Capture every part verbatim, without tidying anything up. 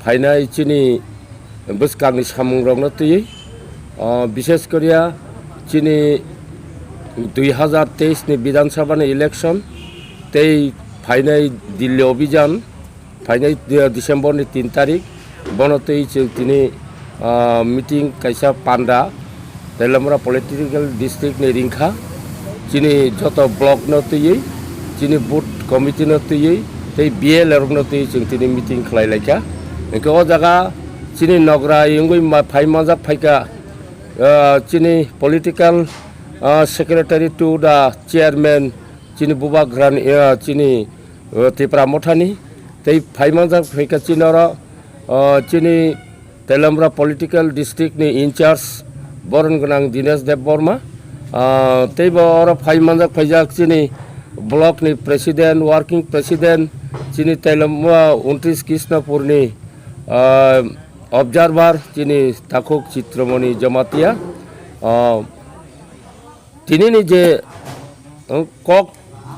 phainai chini bwskangni samungrokno twiwi, o, bishes koriya chini dui hazar teis ni Bidhan Sabha ni election tei phainai Delhi Abhijan, phainai, eh, December ni tin tarik, bono twi chwng tini, ah, meeting kaisa panda Teliamura Political District ni ringkha, chini joto block no twiwi, chini booth committee no twiwi, tei B L A rok no twiwi chwng tini meeting khlai laikha. Hwnkhe o jaga chini nogra wngwi ma-, phai manjak phaikha, ah, chini political, ah, secretary to the chairman, chini bubagrani, ah, chini, ah, Tipra Mothani, tei phai manjak phaikha chini oro, ah, chini Teliamura Political District ni in charge boron gwnang Dinesh Debbarma, ah, tei bo oro phai manjak phaijak chini block ni president, working president, chini Teliamura untris Krishnapur ni, ah, observer chini Takhuk Chitramoni Jamatia, ah, Tinini je, uh, kok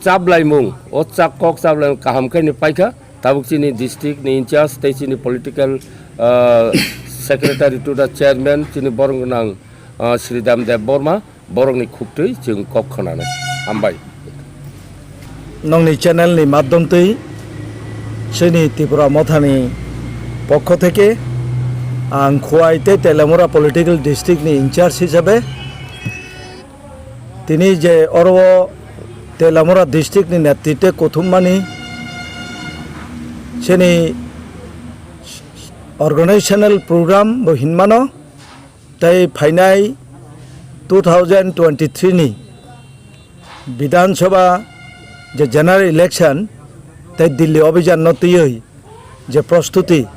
chaplaimung, o chak kok chaplaimung kaham khe ni paikha, tabuk chini district ni in charge tei chini political, uh, secretary to the chairman, chini borok gwnang, uh, Sridham Debbarma, borokni khuktwi chwng kok khwnanai. Hambai. Nongni channel ni madhom twi chini Tipra Mothani pokho theke ang Khowai tei Teliamura political district ni in charge hisabe tini je oro o Teliamura district ni netritwe kuthum mani chini organizational program bo hinmano tei phainai two thousand twenty-three ni Bidhan Sabha je general election tei Delhi Abhijan no twiwi je prostuti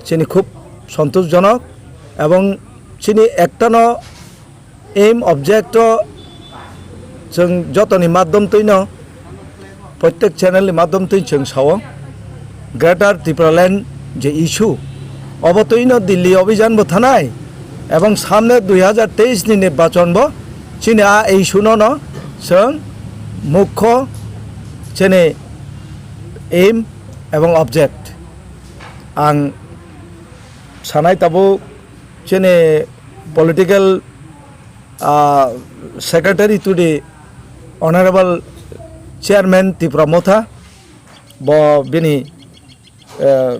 chini khub santoshjonok ebong chini ektano aim object o chwng jotoni madhom twino Prottek channel ni madhom twi chwng sao, Greater Tipraland je issue, obo twino Delhi Abhijan bo thanai, ebong samne dui hazar teis ni nirbachon bo chini a issue no no chwng mukho chini aim ebong object. Ang sanai tabuk chini political, ah, secretary to the Honorable Chairman Tipra Motha, bo bini, eh,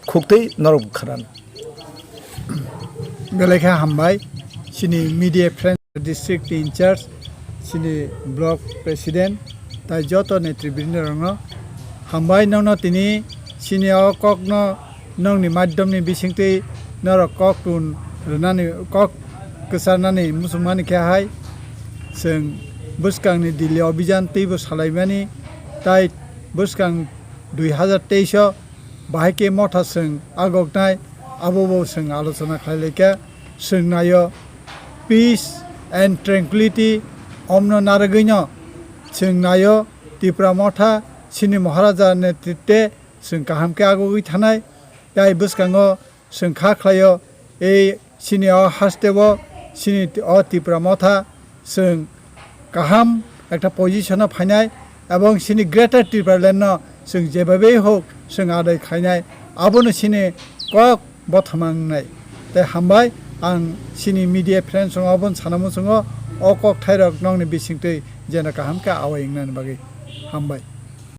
khuktwi norok khwnan. Belai khe hambai, chini media friend, district in charge, chini block president, tai joto netribrinda rokno hambai, nokno tini chini o kokno nokni madhyamni bisingtwi norok kok tun rwnani, kok kwcharnani muchungmani khe hai, chwng bwskangni Delhi Abhijan twibo salaimani, tai bwskang dui hazar teis o bahai khe motha chwng agoknai, abo bo chwng alochona khlai lai kha. Chwng naio peace and tranquility, omno narwgwino chwng naio Tipra Motha chini Maharaja netritwe chwng kaham khe agogwi thanai. Tai bwskango chwng kha khlaio, ei chini o hasteo chini o Tipra Motha chwng kaham ekta position o phainai, ebong chini Greater Tipraland no chwng jebabe hok chwng adai khainai, abono chini kok bothoma wngnai. Tai hambai, ang chini media friends rok abono sana muchungo, o kok thairok nokni bisingtwi jena kaham khe awai wngnani bagwi hambai.